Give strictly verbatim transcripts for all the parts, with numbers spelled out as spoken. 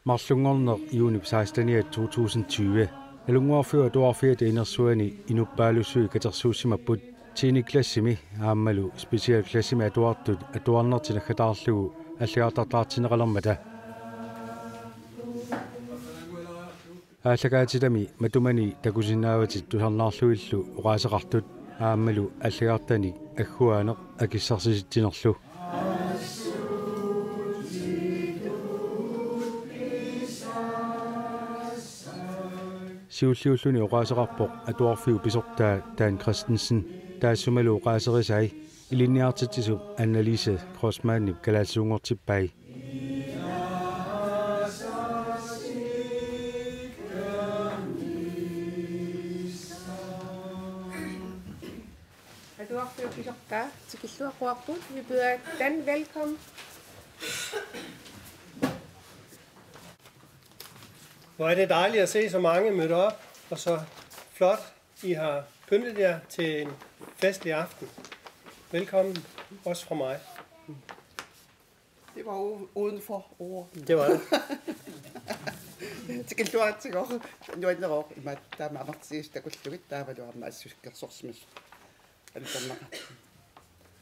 Marlunngorneq juunip seksteniat to tusind tyve. Nalunnguarfiup Atuarfiata inersuani inuppaalussuit katersuussimapput tiende klassimi aammalu specialklassimi atuartut atuarnertik naggataarlugu allagartartaartinneqalermata. Aallakaatitami matumani takusinnaavatit tusarnaarlugillu oqaaseqartut aammalu allagartanik agguaaneq akissarsisitsinerlu. Siulliulluni oqaaseqarpoq atuarfiup pisortaa Dan Christensen, taassumalu oqaaserisai ilinniartitsisup Annelise Kreutzmannip kalaallisuunngortippai. Atuarfiup pisortaa tikilluaqquarput. Vi byder Dan velkommen. Hvor er det dejligt at se så mange mødt op, og så flot, I har pyntet jer til en festlig aften. Velkommen, også fra mig. Det var u-, uden for ord. Det var det. Tikilluaratsigooq, nuanneroq, imaat taama amerlatigisut takullugit, taavalu aamma assusikkersorsimasut. Alutornaqa.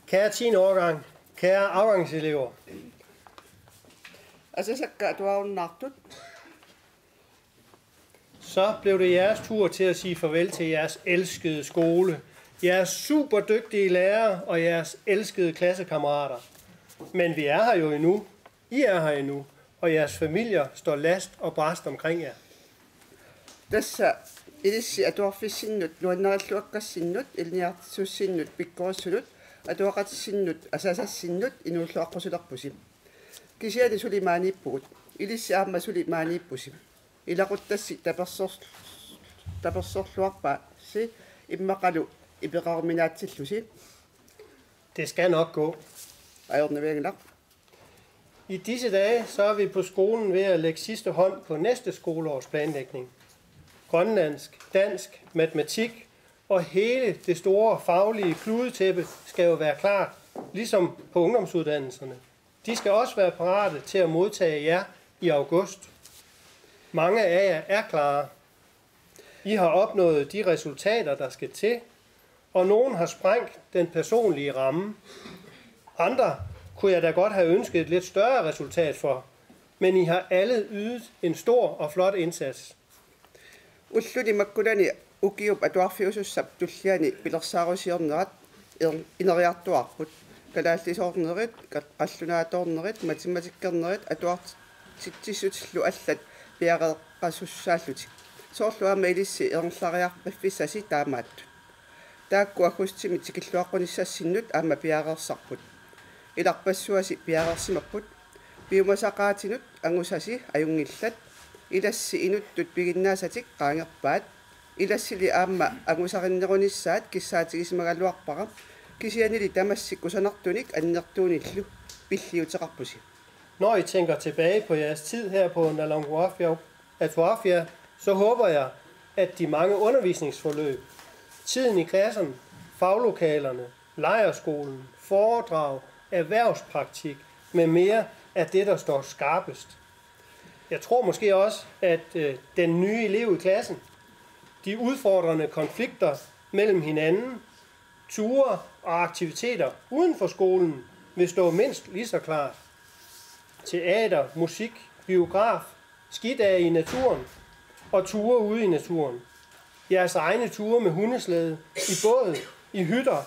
Kære tiende årgang, kære afgangselever. Asasakka atuarunnaartut. Så blev det jeres tur til at sige farvel til jeres elskede skole, jeres superdygtige lærere og jeres elskede klassekammerater. Men vi er her jo endnu. I er her endnu, og jeres familier står last og brast omkring jer. Tassa ilissi atuarfissinnut, nuannarilluakkassinnut, ilinniartitsisussinnut, pikkorissunut, atuaqatissinnut, asasassinnut inuulluaqqusilerpusi. Kisianni suli maaniippugut. Ilissi aamma suli maaniippusi. Ilaquttassi tapersor-, tapersorluarpasi immaqalu ipeqaruminaatsillusi. Det skal nok gå. Ajornavianngilaq. I disse dage, så er vi på skolen ved at lægge sidste hånd på næste skoleårs planlægning. Grønlandsk, dansk, matematik og hele det store faglige kludetæppe skal jo være klart, ligesom på ungdomsuddannelserne. De skal også være parate til at modtage jer i august. Mange af jer er klar. I har opnået de resultater, der skal til, og nogen har sprængt den personlige ramme. Andre kunne jeg da godt have ønsket et lidt større resultat for, men I har alle ydet en stor og flot indsats. Ulluni makkunani ukiup atuarfiusussap tulliani pilersaarusiornerat er-, ineriartuaarput. Kalaallisoornerit, ka-, qallunaatoornerit, matematikkernerit atuartitsissutillu allat piareeqqasussaallutik. Soorlu aamma ilissi ingerlariarpiffissasi taamaattut. Taakku aggustimi tikilluaqqunissassinnut aamma piareersarput. Ilarpassuasi piareersimapput. Piumasaqaatinut angusasi ajunngillat. Ilassi inuttut piginnaasatik qaangerpaat. Ilassili aamma angusarinnerunissaat kissaatigisimagaluarpara. Kisiannili tamassi kusanartunik annertuunillu pilliuteqarpusi. Når I tænker tilbage på jeres tid her på Nalunguarfiup Atuarfia, så håber jeg, at de mange undervisningsforløb, tiden i klasserne, faglokalerne, lejrskolen, foredrag, erhvervspraktik med mere er det, der står skarpest. Jeg tror måske også, at øh, den nye elev i klassen, de udfordrende konflikter mellem hinanden, ture og aktiviteter uden for skolen vil stå mindst lige så klart. Teater, musik, biograf, skidage i naturen og ture ude i naturen. Jeres egne ture med hundeslæde, i båd, i hytter,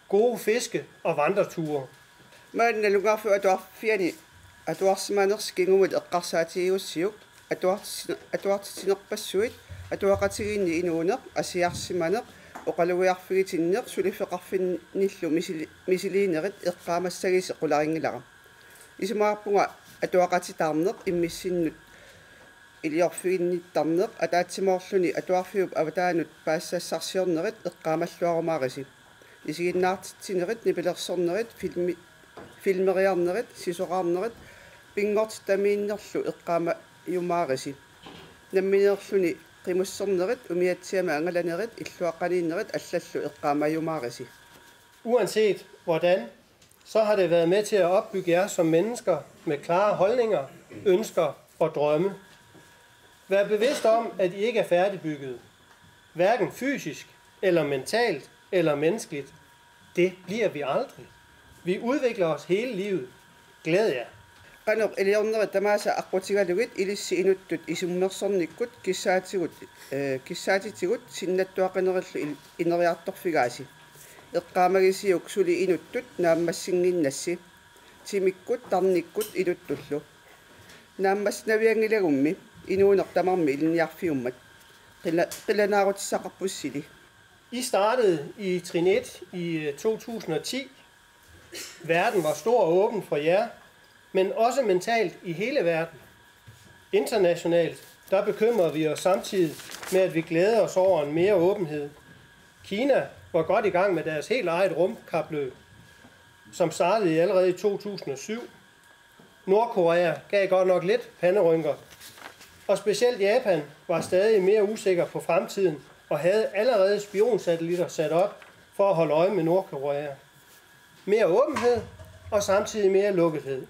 gode fiske- og vandreture. Maanna Nalunguarfiup Atuarfiani atuarsimanersi kingumut eqqarsaatigigussiuk, atuartitsi-, atuartitsinerpassuit, atuaqatigiinni inuuneq, asiarsimaneq, oqalugiarfigitinneq, suliffeqarfinnillu misili-, misiliinerit eqqaamassagisi qularinngilara. Isumaqarpunga atuaqatitaarneq immissinnut iliorfiginnittarneq ataatsimoorluni atuarfiup avataanut paasissassarsiornerit eqqaamalluarumaarisi. Isiginnaartitsinerit, nipilersornerit, filmi-, filmeriarnerit, sisoraarnerit, pinngortitamiinnerlu eqqaamajumaarisi. Nammineerluni qimussernerit, umiatsiami angalanerit, illuaqqaniinnerit allallu eqqaamajumaarisi. Uanset hvordan, så har det været med til at opbygge jer som mennesker med klare holdninger, ønsker og drømme. Vær bevidst om, at I ikke er færdigbyggede, hverken fysisk eller mentalt eller menneskeligt. Det bliver vi aldrig. Vi udvikler os hele livet. Glæd jer. Qanoq iliornerit tamaasa aqqutigalugit ilissi inuttut isummersornikkut kissaatigut, eh, kissaatitigut sinnattuaqqinerillu il-, ineriartorfigaasi. Eqqaamagisiuk suli inuttut naammassinnginnassi. Timikkut, tarnikkut inuttullu. Naammassinavianngilagummi inuuneq tamarmi ilinniarfiummat. Qila-, qilanaarutissaqarpussili. I startede i trin et i øh, to tusind og ti. Verden var stor og åben for jer, men også mentalt i hele verden. Internationalt, der bekymrede vi os samtidig med, at vi glæder os over en mere åbenhed. Kina var godt i gang med deres helt eget rumkapløb, som startede allerede i to tusind og syv. Nordkorea gav godt nok lidt panderynker, og specielt Japan var stadig mere usikker på fremtiden og havde allerede spionsatellitter sat op for at holde øje med Nordkorea. Mere åbenhed og samtidig mere lukkethed.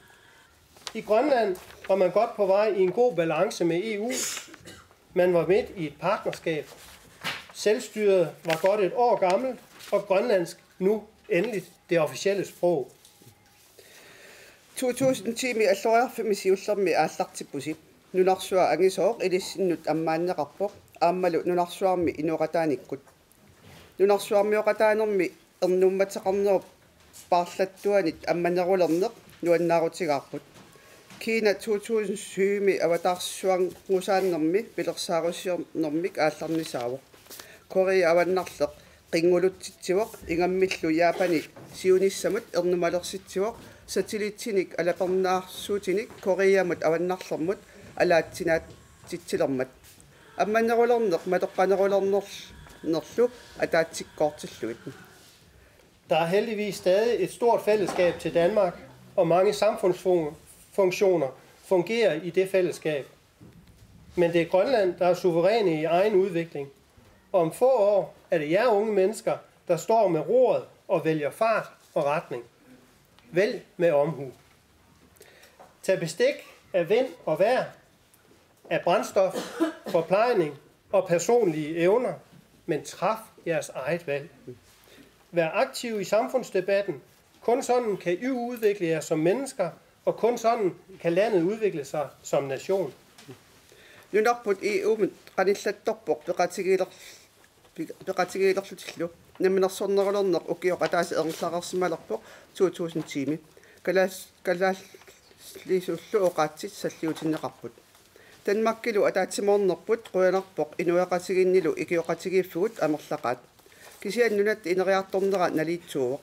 I Grønland var man godt på vej i en god balance med E U. Man var midt i et partnerskab. Selvstyret var godt et år gammelt, og grønlandsk nu endelig det officielle sprog. To tusind ti-mi Alloriarfimmi siullermi aallartippusi. Nunarsuaq angisooq ilissinnut ammaanneqarpoq aammalu nunarsuarmi inooqataanikkut. Nunarsuarmioqataanermi ernummateqarnerup paarlattuanit ammanerulerneq nuannaarutigaarput. Kina to tusind syv-mi avataarsuanngusaannermi pilersaarusiornermik aallarnisaavoq. Korea Avannarleq qinngulutsitsivoq, ingammillu Japani siunissamut ernummalersitsivoq, satellitsinik alapernaarsuutinik Koreamut avannarlermut alaatsinaatitsilermat. Ammanerulerneq matoqqanerulernerlu ataatsikkoortillugit. Der er heldigvis stadig et stort fællesskab til Danmark, og mange samfundsfunktioner fungerer i det fællesskab. Men det er Grønland, der er suveræne i egen udvikling. Og om få år er det jer unge mennesker, der står med roret og vælger fart og retning. Vælg med omhu. Tag bestik af vind og vejr, af brændstof, forplejning og personlige evner, men træf jeres eget valg. Vær aktiv i samfundsdebatten. Kun sådan kan I udvikle jer som mennesker, og kun sådan kan landet udvikle sig som nation. Nunarput E U-mut qanillattorpoq peqatigiiler-, peqatigiilerlutillu. Namminersornerulerneq ukioq ataaseq ingerlareersimalerpoq to tusind ti-mi. Kalaas-, kalaallisullu oqaatsit salliutinneqarput. Danmarkilu ataatsimoornerput qujanarpoq inuiaqatigiinnilu ikioqatigiiffigut amerlaqaat. Kisianni nunatta ineriartornera naliitsuuvoq.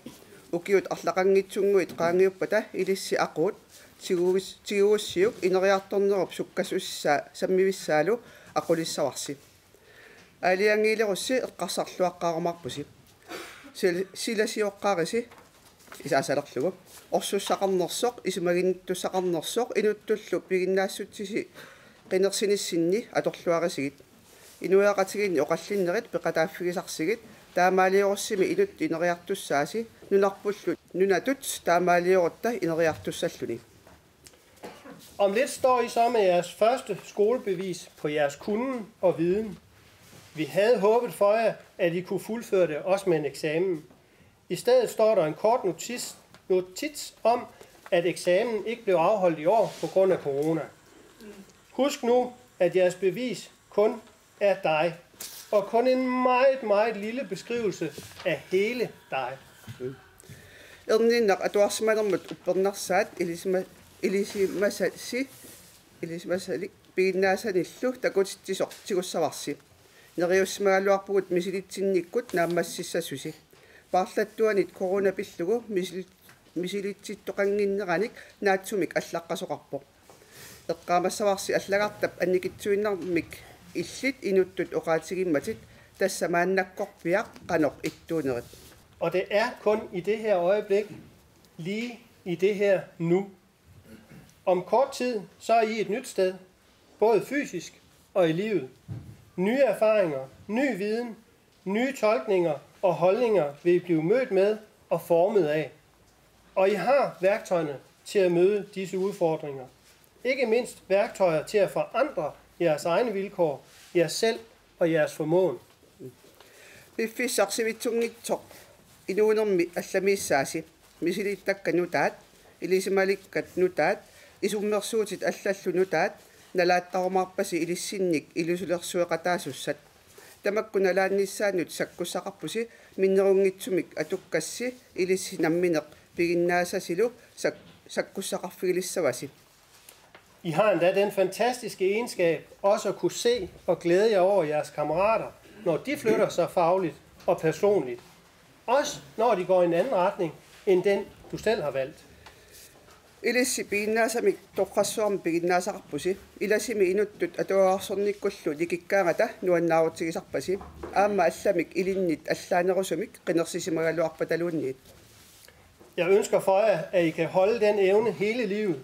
Ukiut arlaqanngitsunnguit qaangiuppata ilissi aquut tigugus-, tigugussiuk ineriartornerup sukkassusaa sammivissaalu aqulissavarsi. Aalajangiilerussi eqqarsarluaqqaarumaarpusi. Sil-, silasioqqaarisi isaasalerlugu. Orsussaqarnersoq, isumaginnittussaqarnersoq, inuttullu piginnaassutsisi qinersinissinni atorluarisigit. Inuiaqatigiinni oqallinnerit peqataaffigisarsigit, taamaaliorussimi inuttut ineriartussaasi, nunarpullu nunatut taamaaliorutta ineriartussalluni. Om lidt står I så med jeres første skolebevis på jeres kunnen og viden. Vi havde håbet for jer, at I kunne fuldføre det også med en eksamen. I stedet står der en kort notits, notits om, at eksamen ikke blev afholdt i år på grund af corona. Husk nu, at jeres bevis kun er dig, og kun en meget, meget lille beskrivelse af hele dig. Erniinnaq atuarsimanermut uppernarsaat ilisima-, ilisimasasi, ilisimasalik piginnaasanillu takutitsisoq tigussavarsi. Neriuussimagaluarpugut misilitsinnikkut naammassissasusi. Paarlattuanit corona pillugu misili-, misilitsittoqannginneranik naatsumik allaqqasoqarpoq. Eqqaamassavarsi allagartap annikitsuinnarmik illit inuttut oqaatigimmatit, tassa maannakkorpiaq qanoq ittuunerit. Og det er kun i det her øjeblik, lige i det her nu. Om kort tid, så er I et nyt sted, både fysisk og i livet. Nye erfaringer, ny viden, nye tolkninger og holdninger vil I blive mødt med og formet af. Og I har værktøjerne til at møde disse udfordringer. Ikke mindst værktøjer til at forandre jeres egne vilkår, jer selv og jeres formåen. Piffissaq sivitsunngitsoq inuunermi allamiissaasi. Misilittakkat nutaat, ilisimalikkat nutaat, isummersuutit allallu nutaat, nalaattarumaarpasi ilissinnik ilusilersueqataasussat. Tamakku nalaannissaannut sakkussaqarpusi, minnerunngitsumik atukkassi ilissi nammineq piginnaasasilu sak-, sakkussaqarfigilissavasi. I har endda den fantastiske egenskab også at kunne se og glæde jer over jeres kammerater, når de flytter sig fagligt og personligt. Også når de går i en anden retning end den, du selv har valgt. Ilissi piginnaasamik torrassuarmik piginnaasaqarpusi, ilasimi inuttut atuagarsornikkullu likikkaangata nuannaarutsigisarpasi, aamma allamik ilinnit allaanerusumik qinersisimagaluarpataluunniit. Jeg ønsker for jer, at I kan holde den evne hele livet.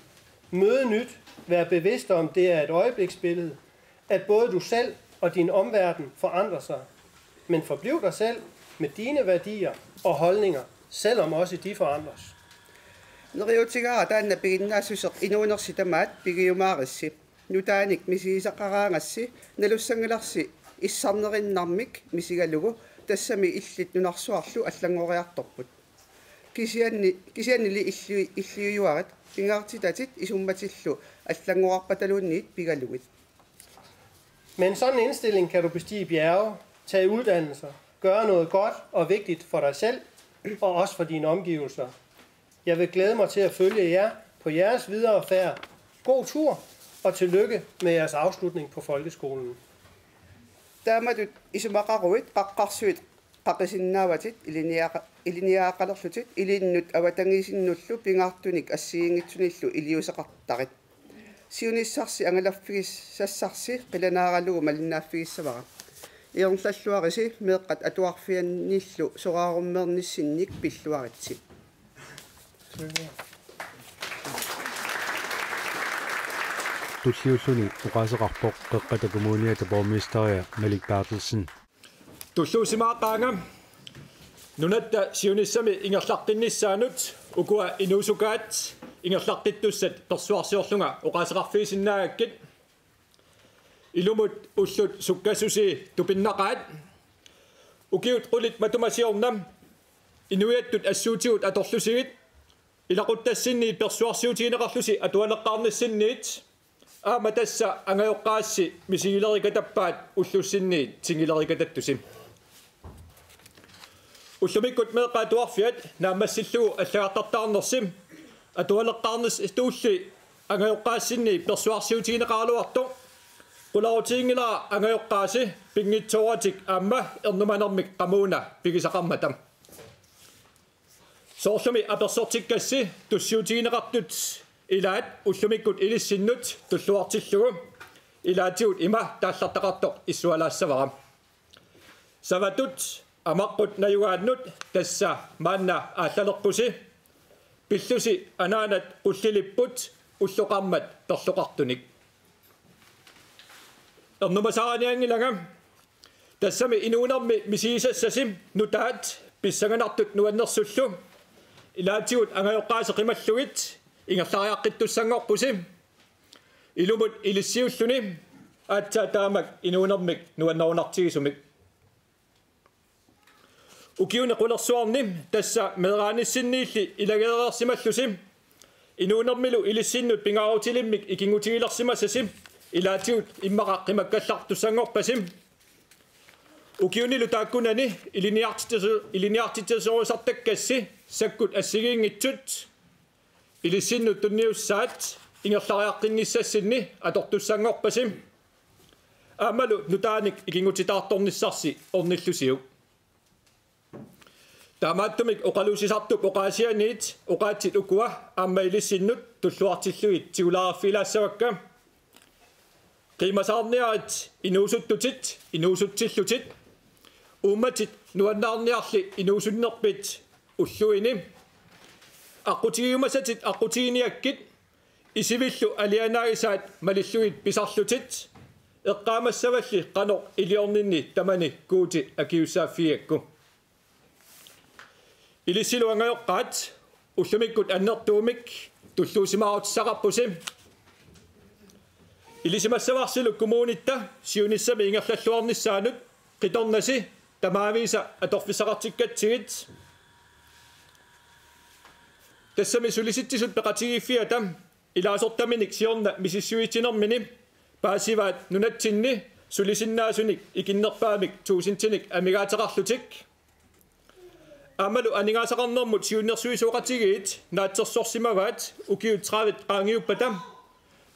Møde nyt, vær bevidst om, det er et øjebliksbillede, at både du selv og din omverden forandrer sig. Men forbliv dig selv med dine værdier og holdninger, selvom også de forandres. Neriuutigaara taanna piginnaassuseq inuunersi tamaat pigiumaarissi. Nutaanik misigisaqaraangassi nalussanngilarsi issarnerinnarmik misigalugu, tassami illit nunarsuarlu allanngoriartorput. Kisianni, kisiannili illi-, illiujuarit, pingaartitatit isummatillu allanngoriarpataluunniit pigalugit. Med en sådan indstilling kan du bestige bjerge, tage uddannelser, gøre noget godt og vigtigt for dig selv og også for dine omgivelser. Jeg vil glæde mig til at følge jer på jeres videre færd. God tur, og tillykke med jeres afslutning på folkeskolen. Taamatut isumaqaruit qaqqarsuit qaqisinnaavatit, ilinniaqa-, ilinniagaqalerlutit ilinnut avatangiisinnullu pingaartunik assigiinngitsunillu iliuuseqartarit. Siunissarsi angalaffigissassarsi qilanaaralugu malinnaaffigissavara. Ingerlalluarisi meeqqat atuarfiannillu soraarummeernissinnik pilluaritsi. Tulliulluni oqaaseqarpoq Qeqqata Kommuniata borgmesteria Malik Berthelsen. Tulluusimaaqaanga nunatta siunissami ingerlaqqinnissaanut ukua inuusukaat ingerlaqqittussat persuarsiorlunga oqaaseqarfigisinnaagakkit. Ilumut ullut sukkassusii tupinnaqaat. Ukiut qulit matuma siorna inuiattut assuutigut atorlusigit ilaquttassinniit persuarsiutigineqarlusi atualeqqaarnissinniit, aamma tassa angajoqqaassi misigilerikatappaat ullussinniit tingilerikatattusi. Ullumikkut meeqqat atuarfiat naammassillugu allagartartaarnersi atualeqqaarnissitulli angajoqqaassinniit persuarsiutigineqaraluartoq. Qularutiginngilara angajoqqaasi pinngitsooratik aamma ernumanermik qamuuna pigisaqarmata. Soorlumi apersortikkassi tussiutigineqartut ilaat ullumikkut ilissinnut tulluartillugu ilaatigut ima taallartaqartoq issualaassavara. Savatut amaqqut najugaannut, tassa maanna aallaleqqusi, pillusi anaanat qullilipput ulloqarmat perloqartunik. Ernumasaarinianngilanga, tassami inuunermi misigisassasi nutaat pissanganartut nuannersullu ilaatigut angajoqqaasi qimallugit ingerlariaqqittussanngorpusi. Ilumut ilissiulluni aatsaat taamak inuunermik nuannerunartigisumik. Ukiuni qulersuarni tassa meeraanissinniilli ilageereersimallusi inuunermilu ilissinnut pingaarutilimmik ikinngutigilersimassasi ilaatigut immaqa qimakkallartussanngorpasi. Ukiunilu taakkunani ilinniartitsiso-, ilinniartitsisorusaartakkassi sakkut assigiinngitsut ilissinnut tunniussaat ingerlariaqqinnissassinni atortussanngorpasi. Aammalu nutaanik ikinngutitaartornissarsi ornillusiuk. Taamaattumik oqaluusisartup oqaasianiit oqaatsit ukua aamma ilissinnut tulluartillugit tigulaarfigilaassavakka. Qiimasaarniarit inuusuttutit, inuusutsillutit. Uummatit nuannaarniarli inuusunnerpit ulluini. Aqqutigiumasatit aqqutiginiakkit, isivillu alianaagisaat malillugit pisarlutit. Eqqaamassavalli qanoq iliorninni tamani Guuti akiussaaffigigakku. Ilissilu angajoqqaat ullumikkut annertuumik tulluusimaarutissaqarpusi. Ilisimassavarsilu kommunitta siunissami ingerlalluarnissaanut qitornasi tamaavisa atorfissaqartikkatsigit. Tassami sulisitsisut peqatigiiffiata ilaasortaminik siorna misissuitsinermini paasivaat nunatsinni sulisinnaasunik ikinnerpaamik tuusintinik amigaateqarlutik. Aammalu aningaasaqarnermut siunnersuisoqatigiit naatsorsorsimavaat ukiut tredive qaangiuppata,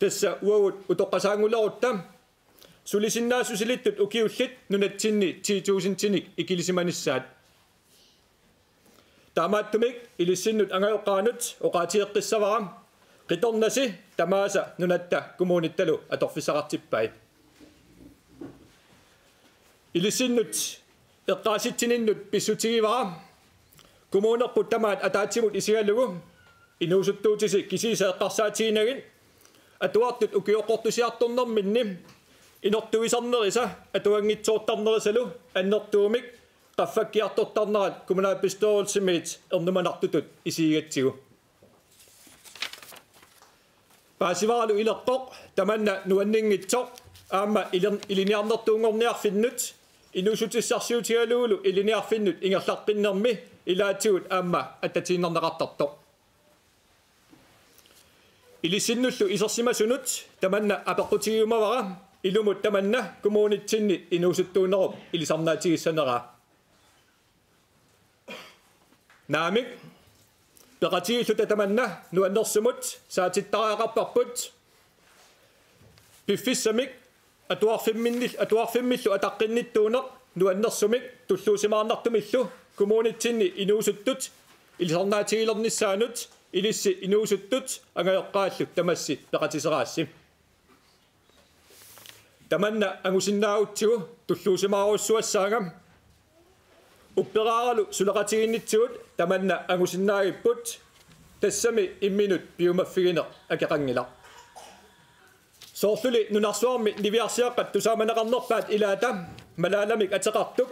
tassa uagut utoqqasaanngulerutta, sulisinnaassusilittut ukiullit nunatsinni ti tuusintinik ikilisimanissaat. Taamaattumik ilissinnut angajoqqaanut oqaatigeqqissavara qitornasi tamaasa nunatta kommunittalu atorfissaqartippai. Ilissinnut eqqaasitsininnut pissutigivara: Kommunerput tamaat ataatsimut isigalugu inuusuttuutisi kisiisa eqqarsaatiginagit atuartut ukioqqortusiartornerminni inortuisarnerisa atuanngitsoortarnerisalu annertuumik qaffakkiartortarnerat kommunalbestyrelsimiit ernumanartutut isigigatsigu. Paasivaralu ileqqoq tamanna nuanninngitsoq aamma iler-, ilinniarnertuunngorniarfinnut inuussutissarsiutigalugulu ilinniarfinnut ingerlaqqinnermi ilaatigut aamma attatiinnarneqartartoq. Ilissinnullu isersimasunut tamanna apeqqutigiumavara ilumut tamanna kommunitsinni inuusuttuunerup ilisarnaatigissaneraa. Naamik, peqatigiilluta tamanna nuannersumut saatittariaqarparput. Piffissamik atuarfimminni-, atuarfimmillu ataqqinnittuuneq nuannersumik tulluusimaarnartumillu kommunitsinni inuusuttut ilisarnaatigilernissaannut ilissi inuusuttut angajoqqaallu tamassi peqatiseraassi. Tamanna angusinnaagutsigu tulluusimaarujussuassaanga. Upperaaralu suleqatigiinnitsigut tamanna angusinnaagipput, tassami imminut piumaffigineq akeqanngilaq. Soorluli nunarsuarmi niviarsiaqqat tusaamaneqarnerpaat ilaata Malaalamik ateqartup,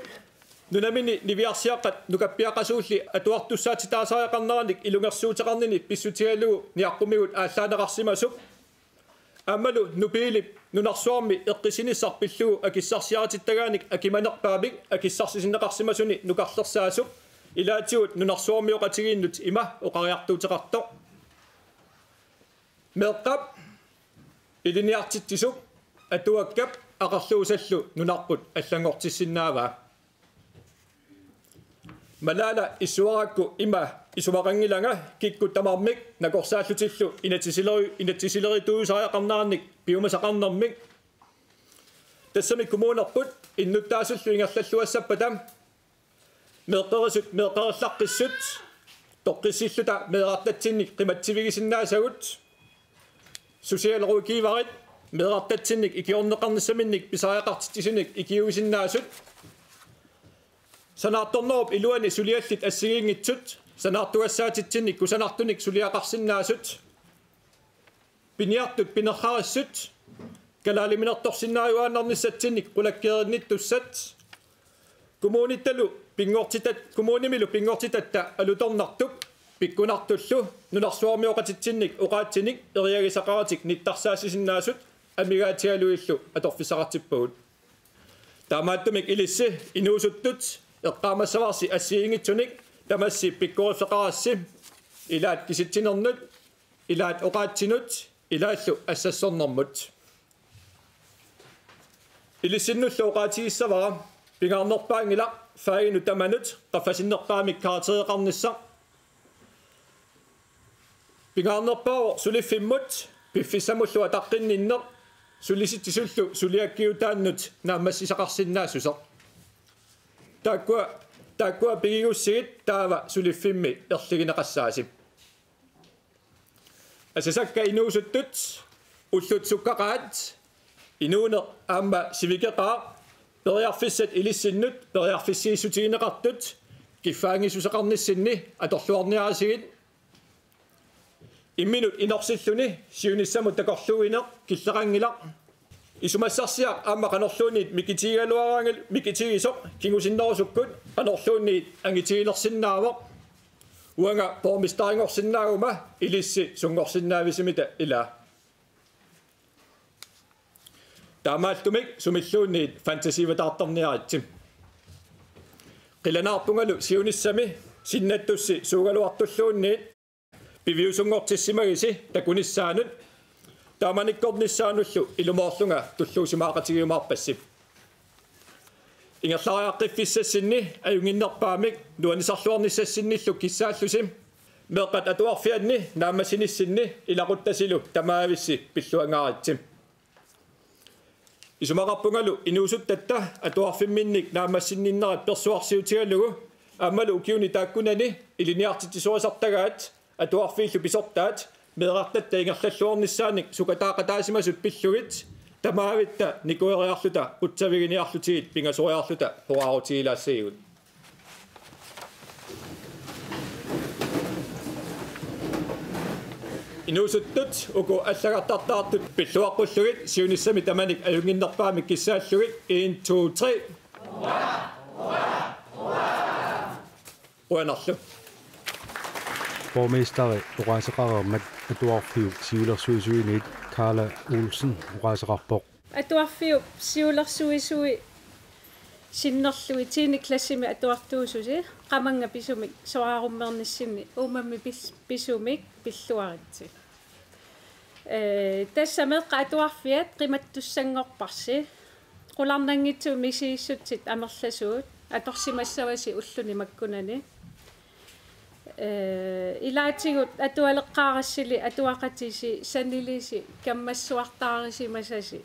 nunamini niviarsiaqqat nukappiaqqasuulli atuartussaatitaasariaqarnerannik ilungersuuteqarnini pissutigalugu niaqqumigut aallaaneqarsimasup, aammalu Nupiilip nunarsuarmi eqqissinissaq pillugu akissarsiaritittagaanik akimanerpaamik akissarsisinneqarsimasuni nukarlersaasup ilaatigut nunarsuarmioqatigiinnut ima oqariartuuteqartoq: Meeqqap ilinniartitsisup atuakkap aqerluusallu nunarput allanngortissinnaavaa. Malaala issuarakku ima isumaqanngilanga kikkut tamarmik nakorsaallutillu inatsisileri-, inatsisilerituusariaqarnerannik piumasaqarnermik. Tassami kommunerput innuttaasullu ingerlalluassappata meeqqerisut meeqqerillaqqissut toqqissilluta meerartatsinnik qimatsivigisinnaasagut, socialrådgiverit meerartatsinnik ikiorneqarnissaminnik pisariaqartitsisunik ikiuisinnaasut, sanaartornerup iluani suliallit assigiinngitsut sanaartugassaatitsinnik kusanartunik suliaqarsinnaasut, piniartut pinerrarissut, kalaaliminertorsinnaajuaannarnissatsinnik qulakkeerinnittussat, kommunittalu pinngortitat-, kommunimilu pinngortitatta alutornartup pikkunartullu nunarsuarmioqatitsinnik oqaatsinik eriagisaqaratik nittarsaassisinnaasut amigaatigalugillu atorfissaqartippagut. Taamaattumik ilissi inuusuttut eqqaamassavarsi assigiinngitsunik tamassi pikkoriffeqarassi, ilaat kisitsinernut, ilaat oqaatsinut, ilaallu assassornermut. Ilissinnullu oqaatigissavara pingaarnerpaanngilaq faginut tamanut qaffasinnerpaamik karaktereqarnissaq. Pingaarnerpaavoq suliffimmut piffissamullu ataqqinninneq, sulisitsisullu suliakkiutaannut naammassisaqarsinnaassuseq. Taakkua, taakkua pigigussigit taava suliffimmi erligineqassaasi. Asasakka inuusuttut, ullut sukkaqaat, inuuneq aamma sivikeqaaq, periarfissat ilissinnut periarfissiissutigineqartut kiffaanngissuseqarnissinni atorluarniarisigit. Imminut inorsilluni siunissamut takorluuineq killeqanngilaq. Isumassarsiaq aamma qanorluunniit mikitigigaluaraangal-, mikitigisoq kingusinnerusukkut qanorluunniit angitigilersinnaavoq. Uanga borgmesterinngorsinnaaguma ilissi sunngorsinnaavisimita ilaa. Taamaattumik sumilluunniit fantasivataartarniaritsi. Qilanaarpungalu siunissami sinnattussi suugaluartulluunniit piviusunngortissimagisi takunissaanut taamanikkornissaanullu ilumoorlunga tulluusimaaqatigiumaarpassi. Ingerlariaqqiffissassinni ajunnginnerpaamik nuannisarluarnissassinnillu kissaallusi meeqqat atuarfianni naammassinissinni ilaquttasilu tamaavissi pilluangaaritsi. Isumaqarpungalu inuusuttatta atuarfimminnik naammassinninnerat persuarsiutigalugu aammalu ukiuni taakkunani ilinniartitsisorisartagaat atuarfiillu pisortaat meerartatta ingerlalluarnissaanik sukataaqataasimasut pillugit tamaavitta nikueriarluta qutsaviginiarlutigit pingasoriarluta horaarutigilaassagigut. Inuusuttut uku allagartartaartut pilluaqqullugit siunissami tamanik ajunnginnerpaamik kissaallugit en, to, tre. Qujanarlu. Borgmesteri oqaaseqareermat Atuarfiup siulersuisuiniit Karla Olsen oqaaseqarpoq. Atuarfiup siulersuisui sinnerlugit tiende klassimi atuartuususi qamannga pisumik soraarummernissinni uummammi pis-, pisumik pilluaritsi. Ee, tassa meeqqat atuarfiat qimattussanngorparsi. Qularnanngitsumik misigissutsit amerlasuut atorsimassavasi ulluni makkunani. Ee, ilaatigut atualeqqaarassili atuaqatisi sanilisi kammassuartaarisimasasi.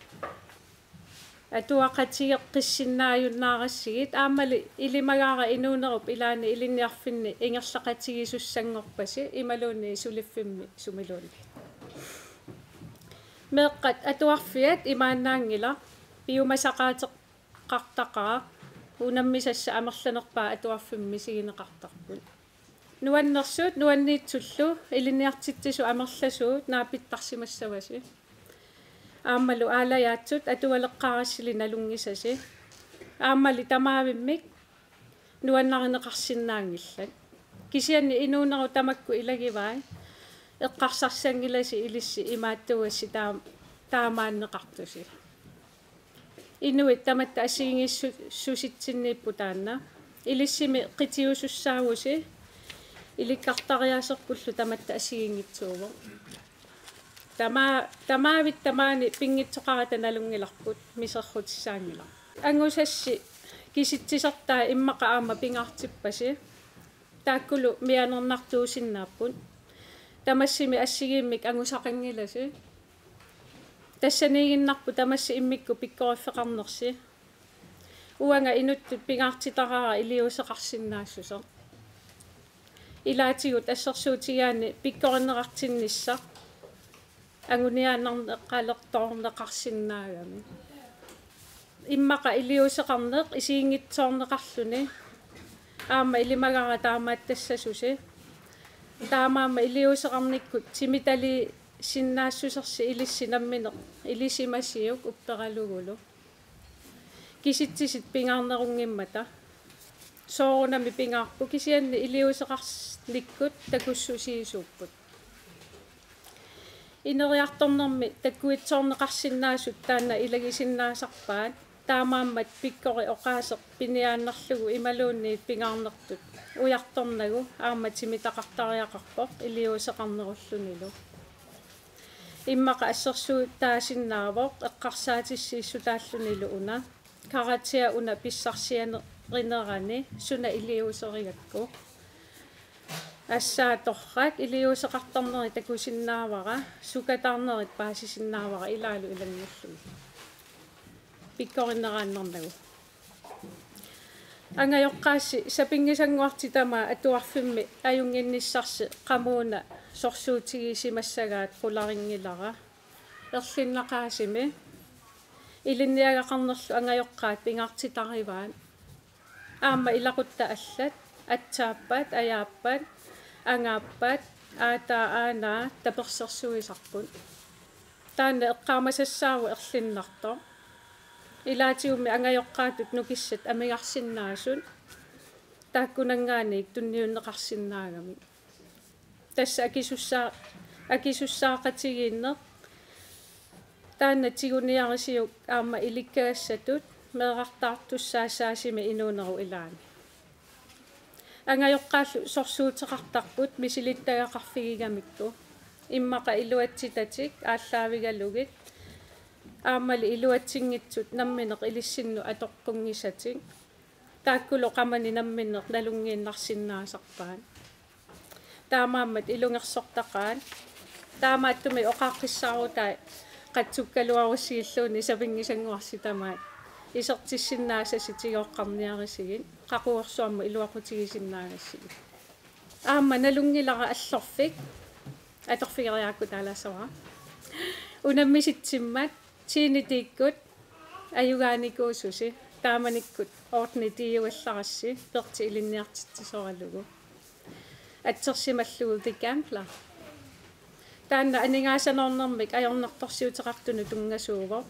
Atuaqatigeqqissinnaajunnaarassigit aammali ilimagaara inuunerup ilaani ilinniarfinni ingerlaqatigisussanngorpasi imaluunniit suliffimmi sumiluunniit. Meeqqat atuarfiat imaannaanngilaq piumasaqaateqqartaqaaq unammisassat amerlanerpaat atuarfimmi misigineqartarput. Nuannersut nuanniitsullu ilinniartitsisut amerlasuut naapittarsimassavasi. Aammalu aalajaatsut atualeqqaarassili nalunngisasi. Aammali tamaavimmik nuannarineqarsinnaanngillat. Kisianni inuunerup tamakku ilagivai eqqarsarsanngilasi ilissi imaattuugassi taam-, taamaanneqartusi. Inuit tamatta assigiinngissu-, -ssusitsinniipput taanna. Ilissimi qitiusussaavusi ilikkartariaaserpullu tamatta assigiinngitsuuvoq. Tama-, tamaavit tamaani pinngitsoqarata nalunngilarput miserrutissaanngilaq. Angusassi kisitsisertai immaqa aamma pingaartippasi. Taakkulu mianernartuusinnaapput. Tamassimik assigiimmik angusaqanngilasi. Tassaniiginnarpoq tamassi immikkut pikkoriffeqarnersi. Uanga inuttut pingaartitaraara iliuuseqarsinnaassuseq. Ilaatigut assersuutigaanni pikkorinneqartinnissaq anguniaannarneqalertoorneqarsinnaagami. Immaqa iliuuseqarneq isiginngitsoorneqarluni. Aamma ilimagaara taamaattassasusi. Taamaammat iliuuseqarnikkut timitaliisinnaassusersi ilissi nammineq ilisimasiuk upperalugulu. Kisitsisit pingaarnerunngimmata. Soorunami pingaarput kisianni iliuuseqarnikkut takussusiisuupput. Ineriartornermi takkuitsoorneqarsinnaasut taanna ilagisinnaasarpaat. Taamaammat pikkori oqaaseq piniaannarlugu imaluunniit pingaarnertut ujartornagu aamma timitaqartariaqarpoq iliuuseqarnerullunilu. Immaqa assersuutaasinnaavoq eqqarsaatissiissutaallunilu una. Karakterit una pissarsiarinerani suna iliuuserigakku. Assaat torrak iliuuseqartarnerit takusinnaavara, sukataarnerit paasisinnaavara ilaalu ilanngullugit. Pikkorinneqaannarnagu. Angajoqqaassi sapinngisannguartik tamaat atuarfimmi ajunnginnissarsi qamuuna sorsuutigisimassagaat qularinngilara. Erlinnaqaasimi ilinniagaqarnerlu angajoqqaat pingaartitarivaat. Aamma ilaquttat allat, aatsaappat, ajaappat, angaappat, aataa aanaa tapersersuisarput. Taanna eqqaamasassaavoq erlinnartoq. Ilaatigummi angajoqqaatut nukissat amigarsinnaasut taakkunanngaanniit tunniunneqarsinnaagamik. Tassa akisussaa-, akisussaaqatigiinneq Taanna tiguniarisiuk aamma ilikkagassatut meerartaartussaassaasimi inuunerup ilaani. Angajoqqaallu sorsuuteqartarput misilittagaqarfigigamikku. Immaqa iluatsitatik aallaavigalugit. Aammali iluatsinngitsut nammineq ilissinnut atoqqunngisatik. Taakkulu qamani namminneq nalunngiinnarsinnaasarpaat. Taamaammat ilungersortaqaat. Taamaattumik oqaaqqissaarutai qatsukkaluarussigilluunniit sapinngisannguarsi tamaat. Isertissinnaasasi tigooqqarniarisigit. Qaqugu aamma iluaqutigisinnaagassigit. Aamma nalunngilara allorfik. Atorfigeriarakku taalaassavara. Unammisitsimmat, tiinitiikkut, ajugaanikuususi, taamanikkut ordnitiiuallarassi, perti ilinniartitsisoralugu. Atsersimallugu The Gambler. Taanna aningaasanoornermik ajornartorsiuteqartunut tunngasuuvoq.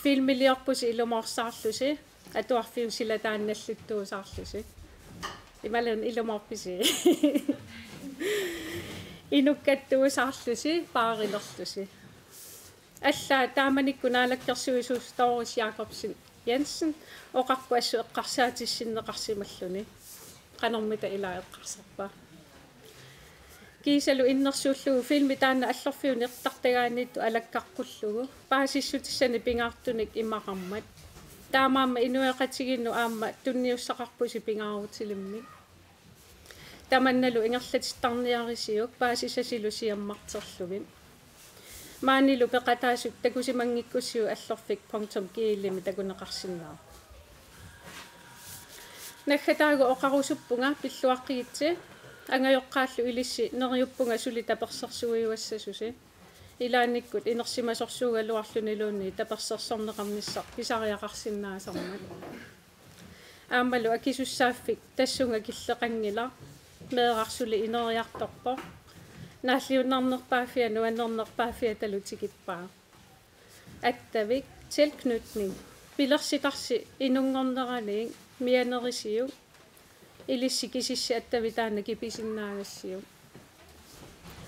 Filmiliorpusi ilumoorsaarlusi, atuarfiup sila taannallittuusaarlusi. Imaluunniit ilumoorpisi. Inukkattuusaarlusi, baarilerlusi. Allaat taamanikkut naalakkersuisuusoq Doris Jakobsen Jensen oqarpoq assut eqqarsaatissinneqarsimalluni. Qanormita ila eqqarsarpa. Kiisalu innersuullugu filmi taanna allorfiup niqertartagaaniittut alakkaqqullugu. Paasissutissani pingaartunik imaqarmat. Taamaammat inuiaqatigiinnut aamma tunniussaqarpusi pingaarutilimmik. Tamannalu ingerlatittarniarisiuk paasisasilu siammarterlugit. Maanilu peqataasut takusimanngikkussiuk allorfik punktum G L-imi takuneqarsinnaavoq. Naggataagu oqarusuppunga pilluaqqigitsi, angajoqqaallu ilissi neriuppunga suli tapersersuiuassasusi. Ilaannikkut inersimasorsuugaluarluniluunniit tapersersorneqarnissaq pisariaqarsinnaasarmat. Aammalu akisussaaffik tassunga killeqanngilaq, meeraq suli ineriartorpoq. Naalliunnarnerpaaffia nuannernerpaaffiatalu tikippaa. Attavik, tilknytning. Pilersitarsi inunngorneraniit mianerisiuk. Ilissi kisissi attavik taanna kipisinnaagassiuk.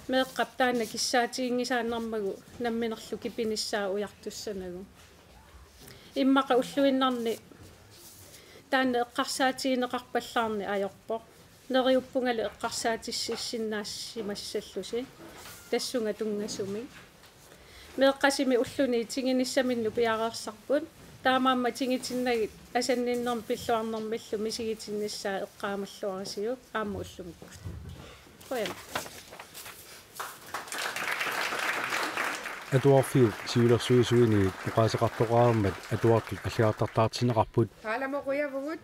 Meeqqap taanna kissaatiginngisaannarmagu namminerlu kipinissaa ujartussanagu. Immaqa ulluinnarni taanna eqqarsaatigineqarpallaarneq ajorpoq. Neriuppungalu eqqarsaatississinnaassimassallusi tassunga tunngasumik. Meeqqasimi ulluni tinginissaminnut piareersarput. Taamaammat tingitinnagit asanninnermik pilluarnermillu misigitinnissaa eqqaamalluarisiuk aamma ullumikkut. Qujan. Atuarfiup siulersuisuiniit oqaaseqartoqareermat atuartut allagartartaartinneqarput. Taalamo qujavugut.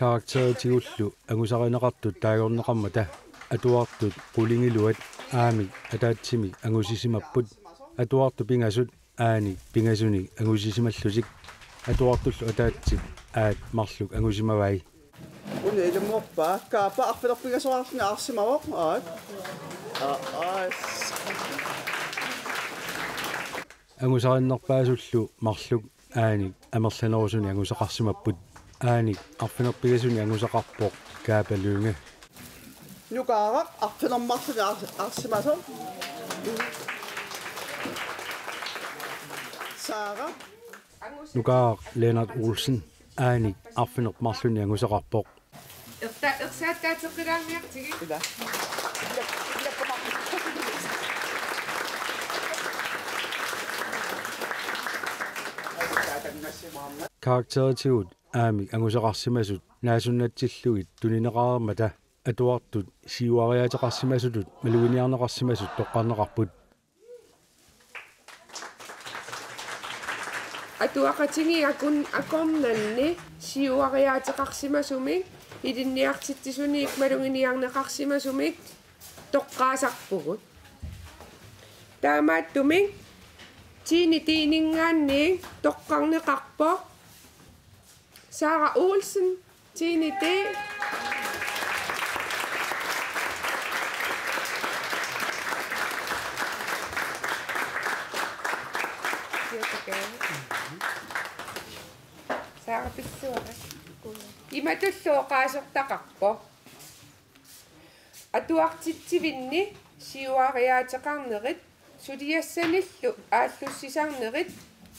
Karakteritigullu angusarineqartut taagorneqarmata atuartut qulingiluat A-mik ataatsimik angusisimapput. Atuartut pingasut A-nik pingasunik angusisimallutik. Atuartullu ataatsip A-t marluk angusimavai. Una ilumoorpaa, Kaapa arfineq-pingasoqarluni arsimavoq, aat. Aa, aas. Angusarinnerpaasullu marluk A-nik amerlanerusunik angusaqarsimapput. A-nik arfineq-pingasunik angusaqarpoq Kaapa Lynge. Nukaaraq arfineq-marlunnik ar-, arsimasoq. Saara. Nukaaraq Lennart Olsen A-nik arfineq-marlunnik angusaqarpoq. Erta-, ersaattaateqqilaarniartigit. Ila. Karakteritigut A-mik angusaqarsimasut naasunnatillugit tunineqareermata atuartut siuariaateqarsimasutut maluginiarneqarsimasut toqqarneqarput. Atuaqatigiit akun-, akornanni siuariaateqarsimasumik ilinniartitsisuniit maluginiarneqarsimasumik toqqaasarpugut. Taamaattumik tiini tiiningaanniit toqqarneqarpoq Sara Olsen, tiini ti. Sara, pilluarit. Imatullu oqaasertaqarpoq. Atuartitsivinni siuariaateqarnerit suliassanillu aallussisarnerit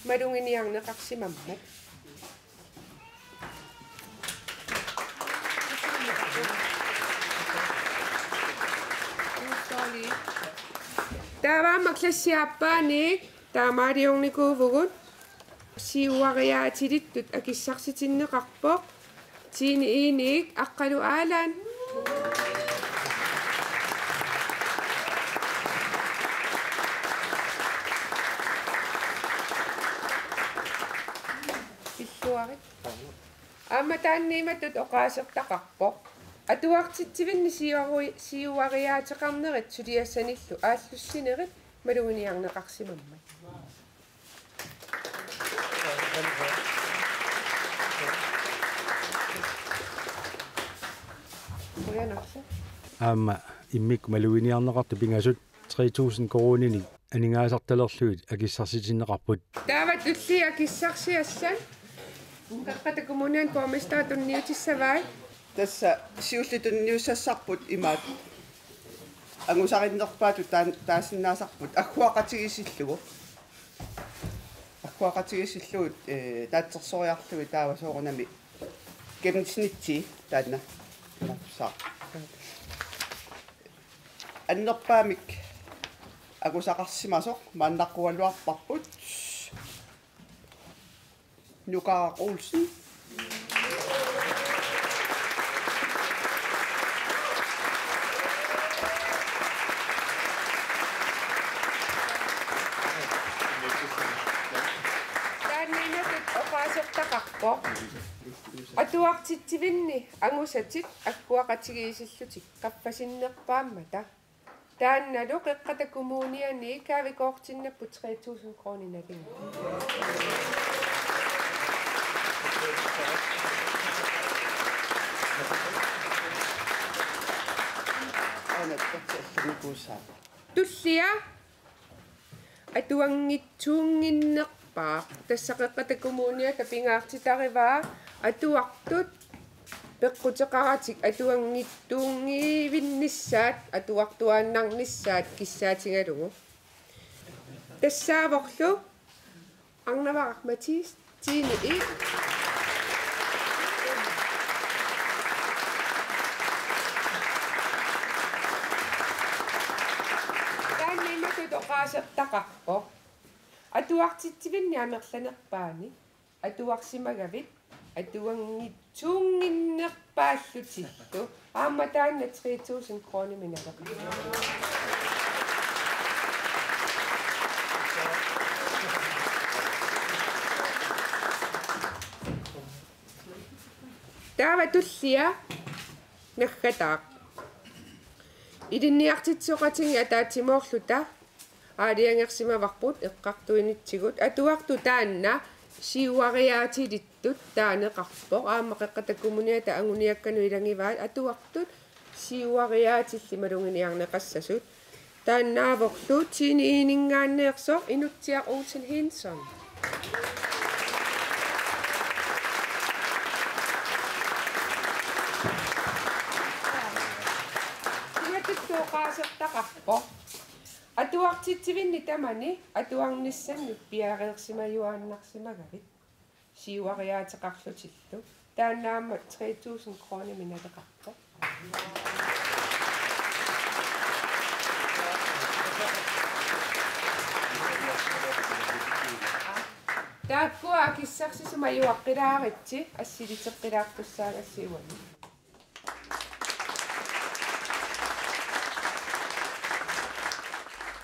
maluginiarneqarsimammat. Taava aamma klassit aappaanni taamaaliornikuuvugut. Siuariaatilittut akissarsitinneqarpoq tiini I-nik Aqqalu Aalaan. Pilluarit. Aamma taanna imatut oqaasertaqarpoq. Atuartitsivinni siuari-, siuariaateqarnerit suliassanillu aallussinerit maluginiarneqarsimammat. Qujanarlu. Aamma immikkut maluginiarneqartut pingasut tre tusind koruuninik aningaasartalerlugit akissarsitinneqarput. Taava tulliit akissarsiassat Qeqqata Kommuniani borgmesteri tunniutissavai. Tassa siulliit tunniussassarput imaat. Angusarinnerpaatut taan-, taasinnaasarput agguaqatigiissillugu. Agguaqatigiissillugu, eh, naatsorsoriarlugit taava soorunami gennemsnitsi taanna imaattussaq. Annerpaamik angusaqarsimasoq maannaqqaluarparput. Nukaaraq Olsen. Taanna imatut oqaasertaqarpoq. Atuartitsivinni angusatit agguaqatigiissillutik qaffasinnerpaammata. Taannalu Qeqqata Kommuniani gavekortinnapput tre tusind kroner nalinga. Aana tatsallunikuusaa. Tullia atuanngitsuunnginnerpaaq. Tassa Qeqqata Kommuniata pingaartitarivaa atuartut peqquteqaratik atuanngitsuunngivinnissaat, atuartuaannarnissaat kissaatigalugu. Tassaavorlu Arnavaraq Mathiesen, tiini I. Taanna imatut oqaasertaqarpoq. Atuartitsivinni amerlanerpaani atuarsimagavit atuanngitsuunnginnerpaallutillu. Aamma taanna tre tusind kroner minaleq. Taava tullia naggataaq. Ilinniartitsisoqatigiit ataatsimoorluta aalajangersimavarput eqqartuinitsigut. Atuartut taanna siuariaatilittut taaneqarpoq. Aamma Qeqqata Kommuniata anguniakkanut ilagivaat atuartut siuariaatillit maluginiarneqassasut. Taannaavorlu Tine Egedeminngaanneersoq Inutsiaq Olsen Henson. Imatut oqaasertaqarpoq. Atuartitsivinni tamani atuarnissannut piareersimajuaannarsimagavit siuariaateqarlutillu. Taanna aamma tre tusind kronimik naleqarpoq. Taakkua akissarsisimajuaqqilaaritsi assiliteqqilaaqqussaagassiuani.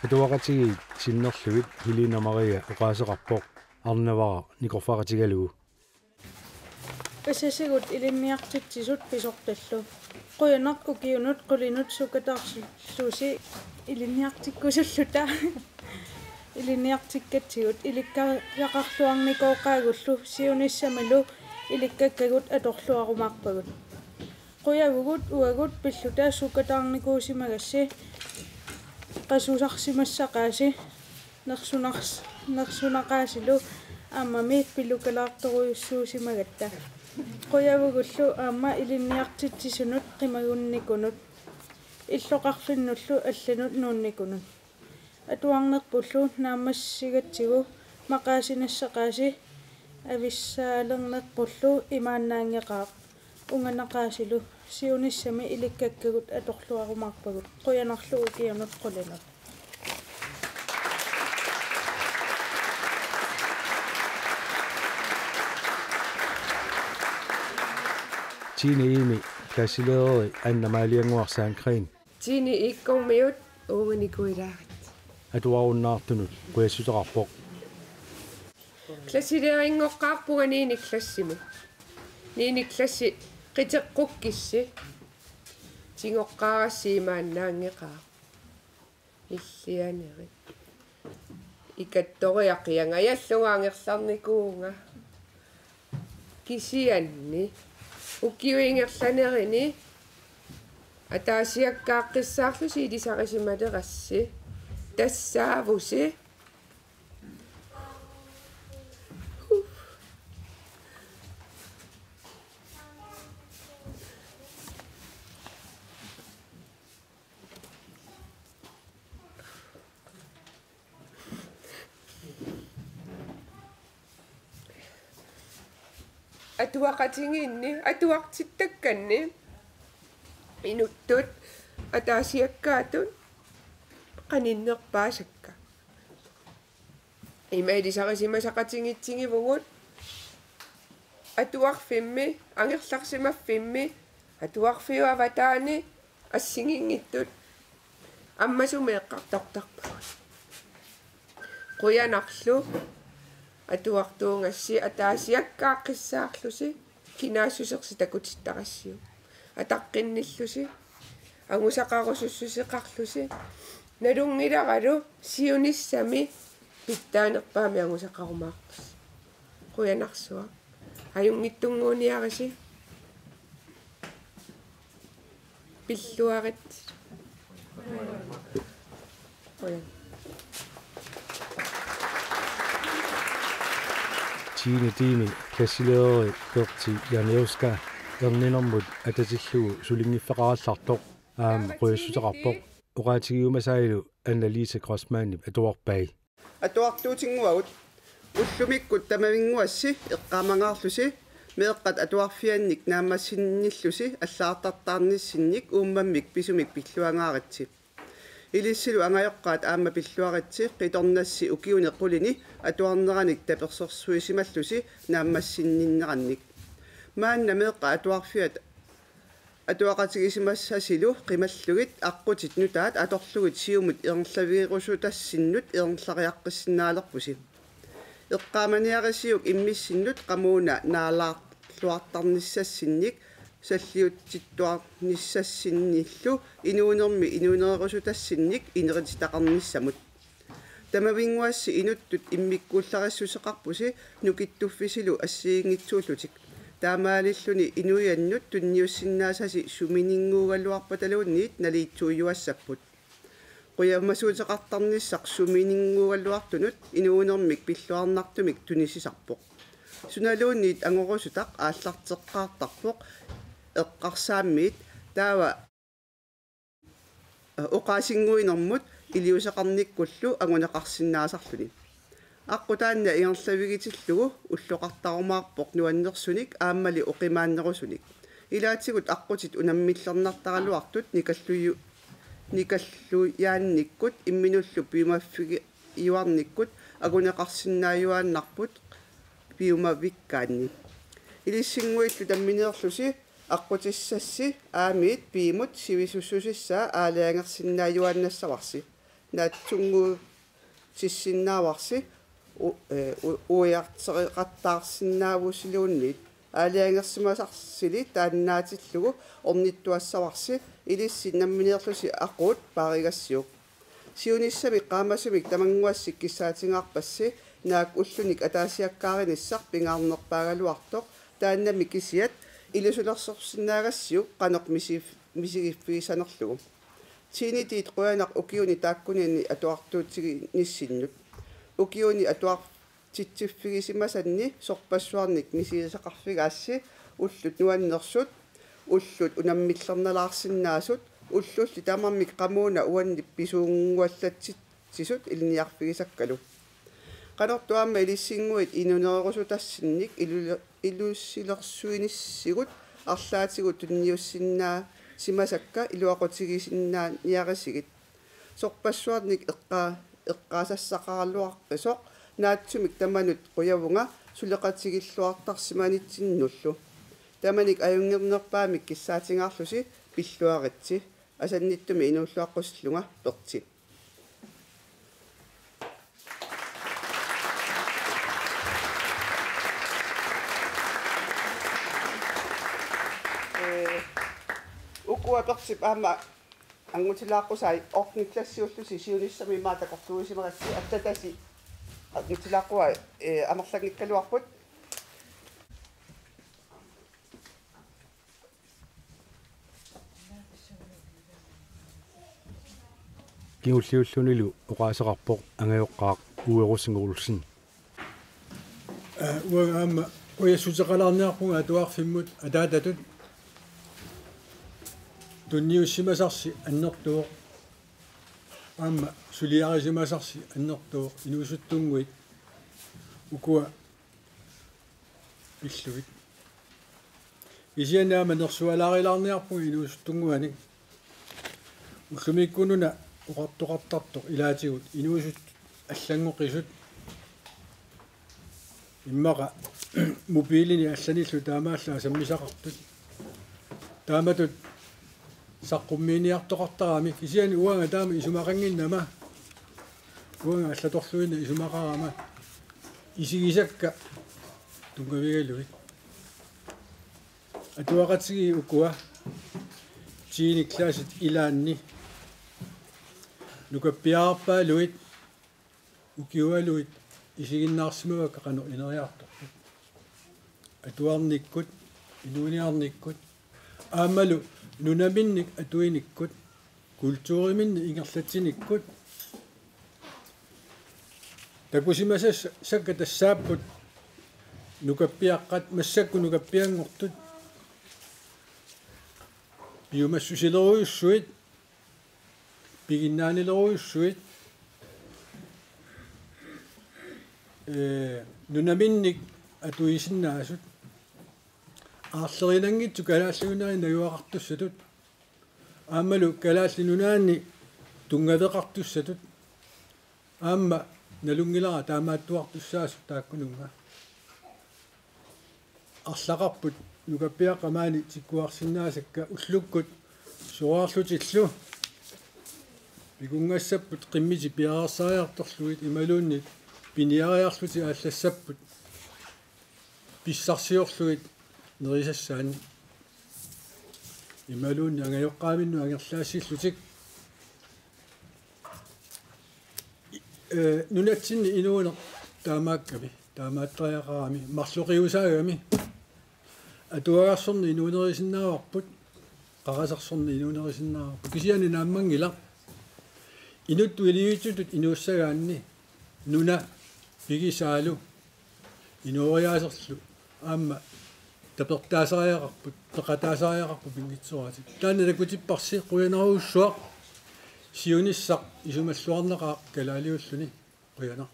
Atuaqatigiit sinnerlugit Helena Maria oqaaseqarpoq arnavara nikorfaqatigalugu. Pasasigut ilinniartitsisut pisortallu. Qujanaq ukiunut qulinut sukkataarlusi ilinniartikkusulluta. Ilinniartikkatsigut ilikkariaqarluarnikooqaagullu siunissamilu ilikkakkagut atorluarumaarpagut. Qujavugut uagut pilluta sukkataarnikuusimagassi qasusarsimassaqaasi nersunars-, nersunaqaasilu aammami pillukalaartorujussuusimagatta. Qujavugullu aamma ilinniartitsisunut qimagunnikunut. Illoqarfinnullu allanut nuunnikunut. Atuarnerpullu naammassigatsigu maqaasinassaqaasi avissaalernerpullu imaannaanngeqaaq. Unganaqaasilu siunissami ilikkakkagut atorluarumaarpagut. Qujanarlu ukiunut qulinut. Tine Egedemi klasselærer Anna Maliannguaq Sandgreen. Tine Egedemiut uunga nikuilaarit. Atuarunnaartunut qujassutaqarpoq. Klasselærinngoqqaarpunga niende klassimi. Niende klassi qiteqqukkissi. Tigoqqaarassi imaannaanngeqaaq. Nillianerit. Ikattoriaqianga ajallunga angerlarnikuuvunga. Kisianni ukiut ingerlanerini ataasiakkaaqqissaarusi ilisarisimalerassi. Tassaavusi. Atuaqatigiinni, atuartittakkanni, inuttut ataasiakkaatut qaninnerpaasakka. Ima ilisarisimasaqatigiitsigivugut atuarfimmi, angerlarsimaffimmi, atuarfiup avataani assigiinngitsut ammasumik eqqartortarpagut. Qujanarlu atuartuugassi ataasiakkaaqqissaarlusi kinaassusersi takutittarassiuk. Ataqqinnillusi, angusaqarusussuseqarlusi, nalunngilaralu siunissami pitsaanerpaamik angusaqarumaarpusi. Qujanarsuaq. Ajunngitsunnguuniarisi. Pilluarit. Qujan. Tiende D-mi klasselærer Berti Janewska erninermut atatillugu sulinngiffeqarallartoq aamma qujassutaqarpoq. Oqaatigiumasaalu Anna-Lise Grossmannip atuarpai. Atuartuutinnguagut. Ullumikkut tamavinnguassi eqqaamangaarlusi meeqqat atuarfiannik naammassinnillusi allagartartaarnissinnik uummammik pisumik pilluangaaritsi. Ilissilu angajoqqaat aamma pilluaritsi qitornassi ukiuni qulini atuarneranik tapersersuisimallusi naammassinninnerannik. Maanna meeqqat atuarfiat atuaqatigisimassasilu qimallugit aqqutit nutaat atorlugit siumut ingerlavigerusutassinnut ingerlariaqqissinnaalerpusi. Eqqaamaniarisiuk immissinnut qamuuna naalaar-, luartarnissassinnik salliutsittuarnissassinnillu inuunermi inuunerusutassinnik inerititaqarnissamut. Tamavinnguassi inuttut immikkuullarissuseqarpusi nukittuffisilu assigiinngitsuullutik. Taamaalilluni inuiannut tunniussinnaasasi sumininnguugaluarpataluunniit naliitsuujuassapput. Qujamasuuteqartarnissaq sumininnguugaluartunut inuunermik pilluarnartumik tunisisarpoq. Sunaluunniit angorusutaq aallarteqqaartarpoq eqqarsaammiit taava oqaasinnguinermut iliuuseqarnikkullu anguneqarsinnaasarluni. Aqqut taanna ingerlavigitillugu ulloqartarumaarpoq nuannersunik aammali oqimaannerusunik. Ilaatigut aqqutit unammillernartaraluartut nikalluju-, nikallujaannikkut imminullu piumaffigiuarnikkut anguneqarsinnaajuaannarput piumavikkaanni. Ilissinnguillu tammineerlusi aqqutissassi aamiit piimut sivisussusissaa aalajangersinnaajuaannassavarsi. Naatsunnguutissinnaavasi u-, ee, u-, uiartereqattaarsinnaavusiluunniit. Aalajangersimasarsili taannaatillugu ornittuassavarsi ilissi nammineerlusi aquut paarigassiuk. Siunissami qaamasumik tamannguassi kissaatigaarpassi naak ullunik ataasiakkaarinissaq pingaarnerpaagaluartoq taannami kisiat ilusilersorsinnaagassiuk qanoq misi-, misigiffigisanerlugu. Tiinitiit qujanaq ukiuni taakkunani atuartuutiginissinnut. Ukiuni atuartitsiffigisimasanni sorpassuarnik misigisaqarfigaassi ullut nuannersut, ullut unammillernalaarsinnaasut, ullulli tamarmik qamuuna uannit pisuunnguallatsitsisut ilinniarfigisakkalu. Qanortoq aamma ilissinnguit inuunerusutassinnik ilu-, ilusilersuinissigut arlaatigut tunniussinnaasimasakka iluaqutigisinnaaniarisigit. Sorpassuarnik eqqaa-, eqqaasassaqaraluaqqisoq naatsumik tamanut qujavunga suleqatigilluartarsimanitsinnullu. Tamanik ajunngornerpaamik kissaatigaarlusi pilluaritsi. Asannittumi inuulluaqqusillunga Pertsi. Ee, ukua Pertip aamma angutilaaqqusai ottende klassiullusi siunissami immaqa takorluuisimagassi allatasi angutilaaqqua, ee, amerlanngikkaluarput. Kingulliullunilu oqaaseqarpoq angajoqqaaq Uwe Rosing Olsen. Ee, uanga aamma qujassuseqalaarniarpunga atuarfimmut ataatatut tunniussimasarsi annertuvoq. Aamma suliarisimasarsi annertuvoq inuusuttunnguit ukua pillugit. Kisianni aamma nersualaarilaarniarpunga inuusuttunnguanik. Ullumikkut una oqartoqartartoq ilaatigut inuusuttut allanngoqisut immaqa mobiilini allanillu taamaallaat sammisaqartut. Taamatut saqqummiiniartoqartarami kisianni uanga taama isumaqannginnama. Uanga allatulluinnaq isumaqarama isigisakka tunngavigalugit. Atuaqatigiit ukua tiende klassit ilaanni nukappiarpaaluit ukiualuit isiginnaarsimavakka qanoq ineriartorput. Atuarnikkut, inuuniarnikkut, aammalu nunaminnik atuinikkut, kulturiminnik ingerlatsinikkut. Takusimasas-, sakka tassaapput nukappiaqqat massakkut nukappianngortut piumassusilerujussuit, piginnaanilerujussuit, ee, nunaminnik atuisinnaasut, aarlerinanngitsut Kalaallit Nunaanni najugaqartussatut, aammalu Kalaallit Nunaanni tunngaveqartussatut, aamma nalunngilara taamaattuartussaasut taakkununnga. Arlaqarput nukappiaqqat maani tikkuarsinnaasakka ullukkut soraarlutillu. Pikunngassapput qimmitik piareersariartorlugit imaluunniit piniariarlutik aallassapput pissarsiorlugit nerisassaanni imaluunniit angajoqqaaminnut angerlaassillutik, ee, nunatsinni inuuneq taamaakkami, taamaattariaqarami, marloqiusaagami, atuagarsorneq inuunerisinnaavarput, qarasersorneq inuunerisinnaavarput. Kisianni naammanngilaq inuttut iliuutsitut inuussagaanni nuna pigisaalu inooriaaserlu aamma tapertaasariaqarput, peqataasariaqarput pinngitsooratik. Taanna takutipparsi, qujanarujussuaq. Siunissaq isumalluarnaqaaq kalaaliulluni. Qujanaq.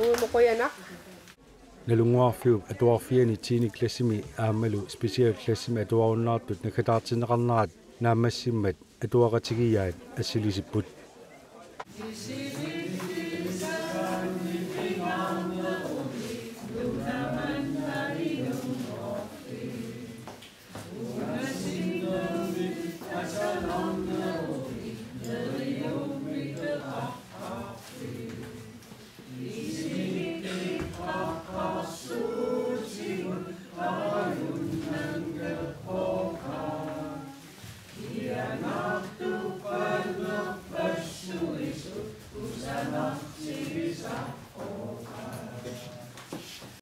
Uimu qujanaq. Nalunnguarfiup atuarfiani tiende klassimi aammalu specialklassimi atuarunnaartut naggataartinneqarnerat naammassimmat atuaqatigiiaat assilisipput.